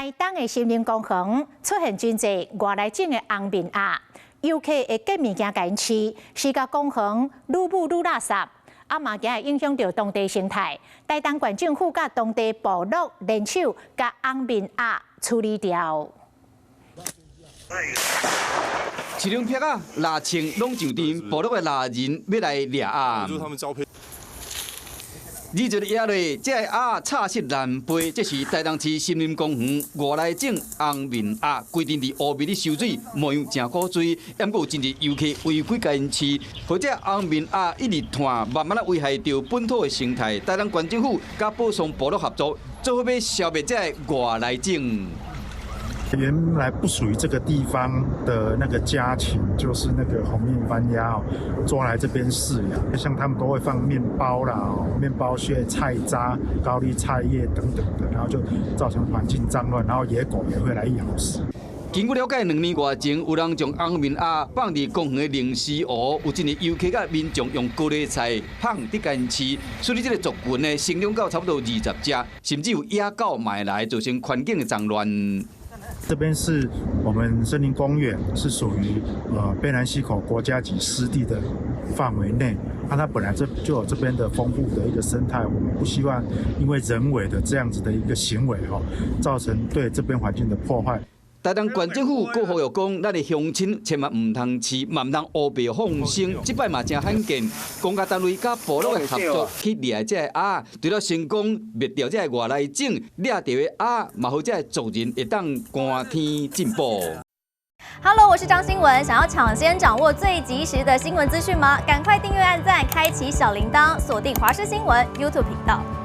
台東的森林公園出現真濟外來種的紅面鴨，遊客會揀物件共𪜶飼，飼甲公園愈舞愈垃圾，啊嘛驚會影響著當地生態。台東縣政府佮當地部落聯手，共紅面鴨處理掉。飼兩匹仔，獵銃攏上陣，部落的獵人欲來掠鴨。二十日夜內，這个鴨插翅難飛，這是台東市森林公園外來種紅面鴨，規陣佇湖面咧泅水，模樣誠古錐。毋過有真濟遊客違規共𪜶飼，予這紅面鴨一直湠，慢慢仔危害著本土的生態。台東縣政府佮寶桑部落合作，做伙欲消滅這个外來種。原來不屬於這個地方的那個家禽，就是那個紅面番鴨，抓來這邊飼養。像他們都會放麵包啦、麵包屑、菜渣、高麗菜葉等等的，然後就造成環境髒亂，然後野狗也會來咬食。根據了解，2年外前有人將紅面鴨放佇公園的靈溪湖，有真濟遊客佮民眾用高麗菜麭佇共𪜶飼，所以這个族群呢，成長到差不多20隻，甚至有野狗嘛會來造成環境的髒亂。這邊是我們森林公園，是屬於卑南溪口國家級濕地的範圍內。那它本來這就有這邊的豐富的一個生態，我們不希望因為人為的這樣子的一個行為，哈，造成對這邊環境的破壞。台東縣政府閣呼籲講，咱的鄉親千萬毋通飼，嘛毋通烏白放生。這擺嘛誠罕見，公家單位佮部落的合作去掠這个鴨，除了成功滅掉這个外來種，掠著的鴨嘛予這个族人會當寒天進補。 Hello，我是張新文，想要搶先掌握最及時的新聞資訊嗎？趕快訂閱、按讚、開啟小鈴鐺，鎖定華視新聞 YouTube 頻道。